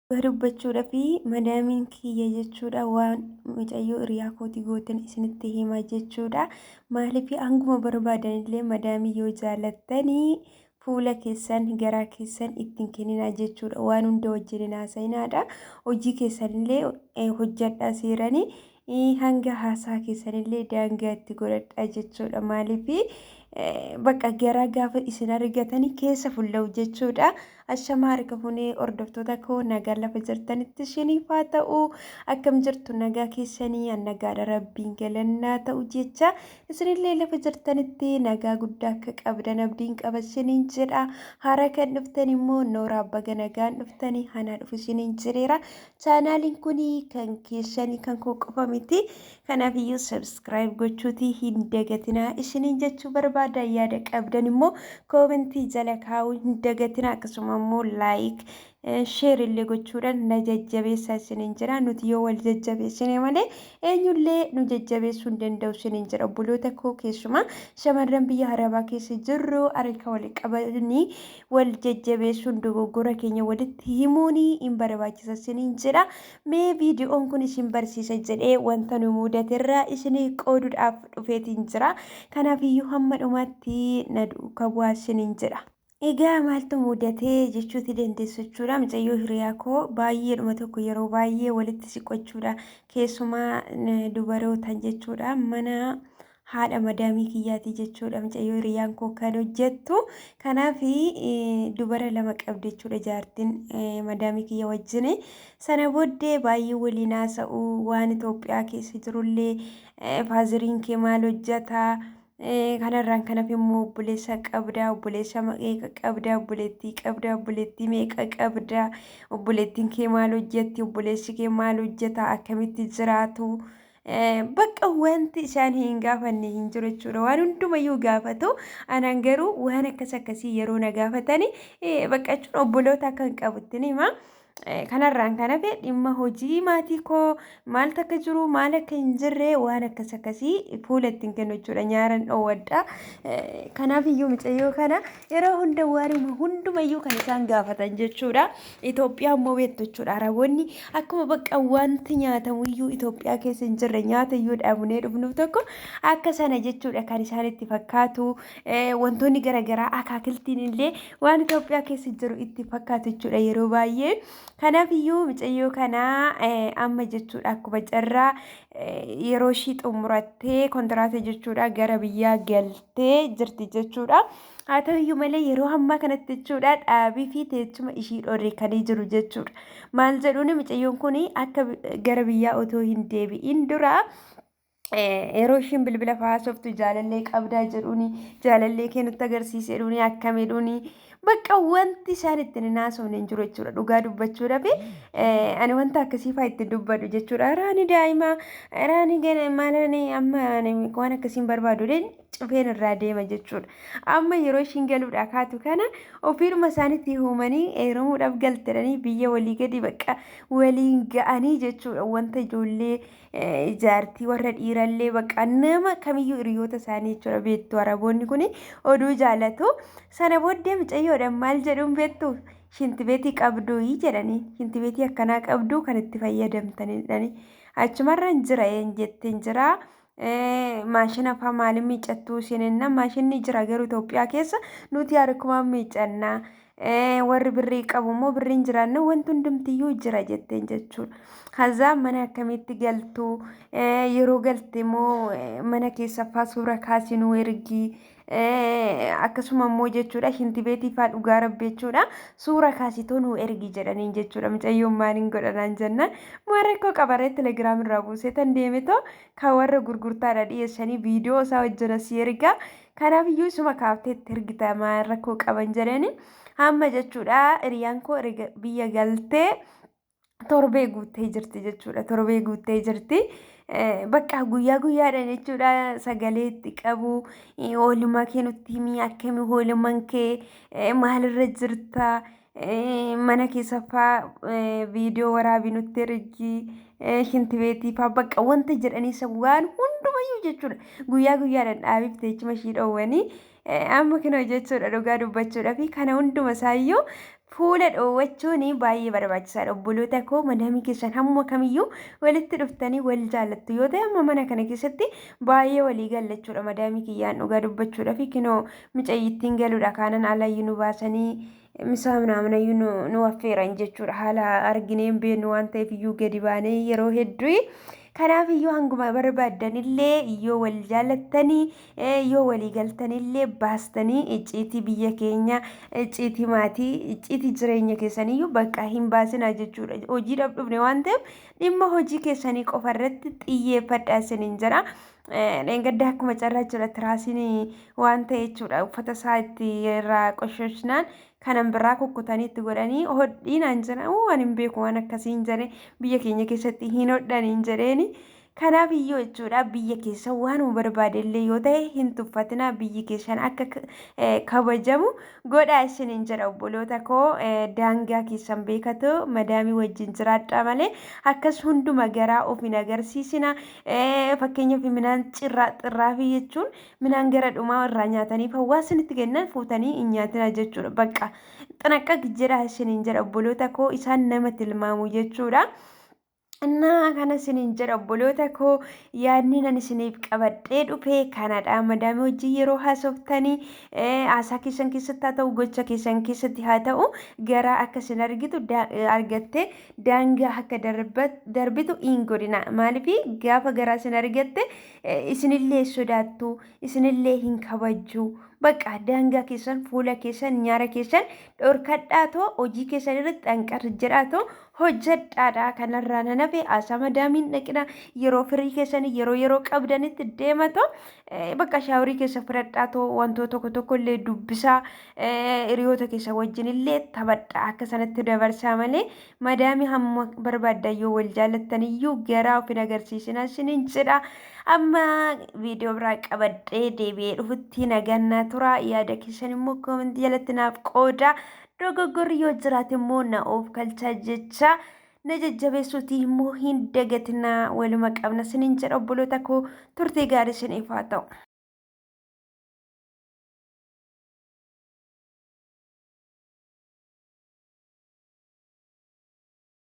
Dhugaa dubbachuudhafi madaamiin kiyya jechuudha waan mucayyoo hiriyaa kooti gooten isinitti hima jechuudha. Maaliif hanguma barbaadanillee madaamii yoo jaalattanii fuula keessan garaa keessan ittiin kenninaa jechuudha. Waan hunda wajjin hin haasa'inaadha. Hojii keessanillee hojjadhaa seeranii hanga haasaa keessanillee daangaa itti godhadhaa jechuudha. Maaliif bakka garaa gaafa isin argatanii keessa fulla'u jechuudha. Ashamaa harka funee hordoftoota koo, nagaa lafa jirtanitti isiniif haa ta'u. Akkam jirtu? Nagaa keessanii? An nagaadha, rabbiin galannaa ta'u jecha. Isinillee lafa jirtanitti nagaa guddaa akka qabdan abdiin qaba isiniin jedha. Haaraa kan dhuftan immoo nooraa, baga nagaan dhuftanii, hanaa dhufu isiniin jedheera. Chaanaaliin kun kan keessanii, kan koo qofa miti. Kanaaf iyyuu subscribe gochuutii hin dagatinaa isiniin jechuu barbaada. Yaada qabdan immoo koomentii jala kaa'uu hin dagatinaa. Akkasuma immoo like, share illee gochuudhaan na jajjabeessaa isiniin jira. Nuti yoo wal jajjabeessine malee eenyullee nu jajjabeessuu hin danda'u isiniin jira. Obboloota koo, keessumaa shamarran biyya Arabaa keessa jirru, harka wal qabanii wal jajjabeessuun, dogoggora keenya walitti himuun hin barbaachisa isiniin jedha. Mee viidiyoon kun isin barsiisa jedhee wanta nu mudaterraa isinii qooduudhaaf dhufeetiin jira. Kanaaf iyyuu hamma dhumaatti na duukaa bu'aa isiniin jedha. Egaa maaltu mudatee jechuuti dandeessu jechuudha. Mucayyoo hiriyaa koo baay'eedhuma tokko yeroo baay'ee walitti siqochuudha. Keessumaa dubarootan jechuudha. Mana haadha madaamii kiyyaati jechuudha. Mucayyoo hiriyaan koo kan hojjettu. Kanaaf dubara lama qabdi jechuudha jaartiin madaamii kiyya wajjin. Sana booddee baay'ee waliin haasa'u, waan Itoophiyaa keessa jirullee, faaziriin kee maal hojjeta? Kanarraan kanaaf immoo obboleessa qabda, obboleessa meeqa qabda, obboleettii qabda, obboleettii meeqa qabda, obboleettiin kee maal hojjetti, obboleessi kee maal hojjeta, akkamitti jiraatu? Bakka wanti isaan hin gaafanne hin jiru jechuudha. Waan hundumayyuu gaafatu. Anaan garuu waan akkas akkasii yeroo na gaafatani bakka jechuun obboloota akka hin qabutti ni hima. Kanarraan kan hafe dhimma hojii maatii koo maaltu akka jiru, maal akka hin jirre, waan akkas akkasii fuula ittiin kennu jechuudha. Nyaaran dhoowwadha. Kanaaf iyyuu mucayyoo kana yeroo hunda waanuma hundumayyuu kan isaan gaafatan jechuudha. Itoophiyaa immoo beektu jechuudha. Araboonni akkuma bakka wanti nyaatamu iyyuu Itoophiyaa keessa hin jirre, nyaata iyyuu dhabnee dhufnuuf tokko akka sana jechuudha kan isaan itti fakkaatu. Wantoonni garaagaraa akaakiltiin illee waan Itoophiyaa keessa jiru itti fakkaatu jechuudha yeroo baay'ee. Kanaaf iyyuu mucayyoo kanaa amma jechuudha akkuma carraa yeroo ishii xumurattee kontiraata jechuudha gara biyyaa galtee jirti jechuudha. Haa ta'u iyyuu malee yeroo ammaa kanatti jechuudha dhaabii fi teessuma ishii dhorkanii jiru jechuudha. Maal jedhuuni, mucayyoon kun akka gara biyyaa otoo hin deebi'in dura yeroo ishiin bilbila haasoftu jaalallee qabdaa jedhuuni, jaalallee kee nutti agarsiise jedhuuni, akkam jedhuuni, bakka wanti isaan ittiin hin haasofne hin jiru jechuudha. Dhugaa dubbachuudhaaf ani wanta akkasii fa'aa ittiin dubbadhu jechuudha. Raani daa'ima raani maal amma waan akkasii hin barbaadu cufeen irraa deema jechuudha. Amma yeroo ishiin galuudhaa kaatu kana ofiidhuma isaaniitti uumanii heerumuudhaaf galtedhanii biyya walii gadi bakka waliin ga'anii jechuudha. Wanta ijoollee jaartii warra dhiirallee bakka nama kamiyyuu hiriyoota isaanii jechuudha. Beektu, Araboonni kun oduu jaalatu. Sana booddee mucayyoodhaan maal jedhuun beektu? Shintibeetii qabduu jedhanii, shintibeetii akkanaa qabduu kan itti fayyadamtanidhani. Achumarraan jira jetteen jira. Maashina fa'aa maaliin miiccattuu isheen? Maashinni jira, garuu Itoophiyaa keessa nuti harkumaan miiccannaa. Warri birrii qabu immoo birriin jiraanna wanti hundumtiyyuu jira jetteen jechuudha. Hazaa mana akkamitti galtu? Yeroo galte immoo mana keessa fa'aa suura kaasinuu ergi. Akkasuma immoo jechuudha shintibeetii fa'aa dhugaa rabbi jechuudha suura kaasitoo nuu ergi jedhaniin jechuudha. Mucayyoon maaliin godhanaan jenna, maal rakkoo qabaree telegiraam irraa buusee tan deemetoo kan warra gurgurtaadha dhiyeessanii viidiyoo isaa wajjin asii ergaa. Kanaaf iyyuu isuma kaaftee itti ergita, maal rakkoo qaban jedhani. Hamma jechuudha hiriyaan koo biyya galtee torbee guuttee jirti jechuudha. Torbee guuttee jirti. Bakka guyyaa guyyaadhaan jechuudha sagalee itti qabu. Oolmaa kee nutti himi, akkamii oolmaan kee, maalirra jirta, mana keessa fa'aa viidiyoo waraabii nutti ergi, shintibeetii fa'aa, bakka wanta jedhanii waan hundumayyuu jechuudha. Guyyaa guyyaadhaan dhaabiif teessuma ishii dhoowwanii amma kana jechuudha. Dhugaa dubbachuudhaa fi kana hunduma isaayyuu Fuula dhoowwachuun baay'ee barbaachisaadha. Obboloota koo, madaamii keessan hamma kamiyyuu walitti dhuftanii wal jaallattu yoo ta'e, amma mana kana keessatti baay'ee walii gallachuudha. Madaamii kiyyaan dhugaa dubbachuudha fi kinoo micayyittiin galuudha kaanan alayyuu nu baasanii misaa minaaminayyuu nu affeeran jechuudha. Haala arginee hin beeknu waan ta'eef iyyuu gadi baanee yeroo hedduu. Kanaaf iyyuu hanguma barbaaddanillee yoo wal jaallattanii, yoo walii galtanillee, baastanii icciitii biyya keenya, icciitii maatii, icciitii jireenya keessaniyyuu bakka hin baasinaa jechuudha. Hojiidhaaf dhufne waan ta'eef dhimma hojii keessanii qofa irratti xiyyeeffadhaa isiniin jedha. Dheengadda akkuma carraa jechuudha, tiraasiin waan ta'e jechuudha, uffata isaa itti irraa qoshoshnaan kanan biraa kukkutanii itti godhanii hodhii naan jedhan. Waan hin beeku waan akkasii hin jedhe, biyya keenya keessatti hin hodhan hin jedheeni. Kanaaf iyyuu jechuudha, biyya keessa waanuma barbaadellee yoo ta'e hin tuffatinaa, biyyi keessan akka kabajamu godhaa isiniin jedha. Obboloota koo, daangaa keessan beekatu madaamii wajjin jiraadhaa malee akkas hunduma garaa of hin agarsiisina. Fakkeenyaaf midhaan cirraa xirraafii jechuun midhaan gara dhumaa irraa nyaataniif hawaasnitti kennan fuutanii hin nyaatina jechuudha. Bakka xinaqqaq jedhaa isiniin jedha, obboloota koo, isaan nama tilmaamu jechuudha. Innaa kana isiniin jedha, obboloota koo, yaadni nan isiniif qabadhee dhufe kanadha. Madaamii hojii yeroo haasoftanii haasaa keessan keessatti haa ta'u, gocha keessan keessatti haa ta'u, garaa akka isin argitu argattee daangaa akka darbitu hin godhina. Maaliif gaafa garaa isin argatte isinillee sodaattu, isinillee hin kabajju. Bakka daangaa keessan, fuula keessan, nyaara keessan dhorkadhaatoo hojii keessan irratti xanqar jedhaatoo hojjedhaadha. Kanarraa nan hafe haasaa madaamiin dhaqina, yeroo firii keessanii yeroo yeroo qabdanitti deematoo bakka shaaworii keessa fudhadhaatoo wantoota tokko tokko illee dubbisaa, hiriyoota keessa wajjin illee taphadhaa, akka sanatti dabarsaa malee madaamii hamma barbaaddan yoo wal jaallattan iyyuu garaa of hin agarsiisina isiniin jedha. Amma viidiyoo biraa qabadhee deebi'ee dhufutti nagannaa tura. Yaada keessan immoo koomentii jalatti naaf qooda. Dogoggorri yoo jiraate immoo na of kalchaa jecha na jajjabeessuutii immoo hin dagatinaa. Waluma qabna isiniin jedha, obboloota koo, turtii gaarii isiniif haa ta'u.